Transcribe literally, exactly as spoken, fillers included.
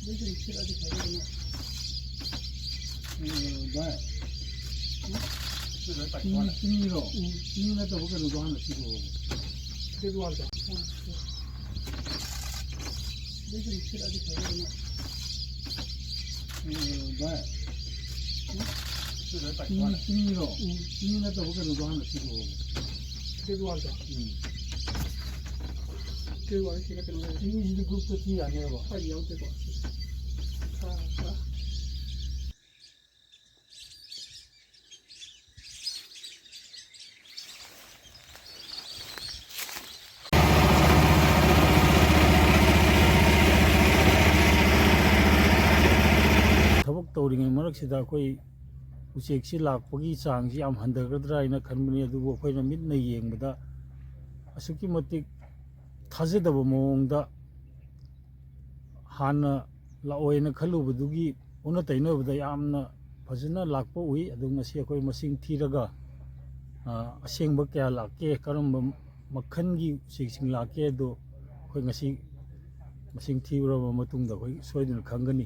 ꯅꯣꯏꯁꯨ ꯁꯤꯠꯂꯗꯤ ꯐꯖꯅ꯫ ꯎꯝ, ꯚꯥꯏ꯫ ꯁꯤ ꯂꯣꯏ ꯄꯥꯏꯊꯣꯛꯑꯣ꯫ ꯆꯤꯡ-, ꯆꯤꯡꯃꯤꯔꯣ? ꯎꯝ꯫ ꯆꯤꯡꯃꯤ ꯅꯠꯇꯕ ꯀꯩꯅꯣꯗꯣ ꯍꯥꯟꯅ ꯁꯤꯗꯣꯛꯑꯣꯕ꯫ ꯁꯤꯗ ꯋꯥꯜꯗꯣ꯫ ꯅꯣꯏꯁꯨ ꯁꯤꯠꯂꯗꯤ ꯐꯖꯅ꯫ ꯎꯝ, ꯚꯥꯏ꯫ ꯎꯝ? ꯁꯤ ꯂꯣꯏ ꯄꯥꯏꯊꯣꯛꯑꯣ꯫ ꯆꯤꯡꯃꯤ-, ꯆꯤꯡꯃꯤꯔꯣ? ꯎꯝ꯫ ꯆꯤꯡꯃꯤ ꯅꯠꯇꯕ ꯀꯩꯅꯣꯗꯣ ꯍꯥꯟꯅ ꯁꯤꯗꯣꯛꯑꯣꯕ꯫ ꯁꯤꯗ ꯋꯥꯜꯗꯣ꯫ ꯎꯝ꯫ ꯁꯤꯗ ꯋꯥꯜ ꯁꯤꯗ ꯀꯩꯅꯣ ꯂꯩꯔꯦ꯫ ꯆꯤꯡꯃꯤꯁꯤꯗꯤ groupꯇ ꯊꯤ ꯌꯥꯅꯦꯕ꯫ ꯍꯣꯏ, ꯌꯥꯎꯗꯦꯀꯣ꯫ ꯈꯔ, ꯈꯔ꯫ ꯊꯕꯛ ꯇꯧꯔꯤꯉꯩ ꯃꯔꯛꯁꯤꯗ ꯑꯩꯈꯣꯏ ꯎꯆꯦꯛꯁꯤ ꯂꯥꯛꯄꯒꯤ ꯆꯥꯡꯁꯤ ꯌꯥꯝ ꯍꯟꯊꯒꯗ꯭ꯔꯥ ꯍꯥꯏꯅ ꯈꯟꯕꯅꯤ, ꯑꯗꯨꯕꯨ ꯑꯩꯈꯣꯏꯅ ꯃꯤꯠꯅ ꯌꯦꯡꯕꯗ ꯑꯁꯨꯛꯀꯤ ꯃꯇꯤꯛ ꯊꯥꯖꯗꯕ ꯃꯑꯣꯡꯗ ꯍꯥꯟꯅ ꯂꯥꯛꯑꯣꯏꯅ ꯈꯜꯂꯨꯕꯗꯨꯒꯤ ꯑꯣꯟꯅ ꯇꯩꯅꯕꯗ ꯌꯥꯝꯅ ꯐꯖꯅ ꯂꯥꯛꯄ ꯎꯏ꯫ ꯑꯗꯨ ꯉꯁꯤ ꯑꯩꯈꯣꯏ ꯃꯁꯤꯡ ꯊꯤꯔꯒ, ꯑ, ꯑꯁꯦꯡꯕ ꯀꯌꯥ ꯂꯥꯛꯀꯦ, ꯀꯔꯝꯕ ꯃꯈꯜꯒꯤ ꯎꯆꯦꯛꯁꯤꯡ ꯂꯥꯛꯀꯦ, ꯑꯗꯨ ꯑꯩꯈꯣꯏ ꯉꯁꯤ ꯃꯁꯤꯡ ꯊꯤꯔꯨꯔꯕ ꯃꯇꯨꯡꯗ ꯑꯩꯈꯣꯏ ꯁꯣꯏꯗꯅ ꯈꯪꯒꯅꯤ꯫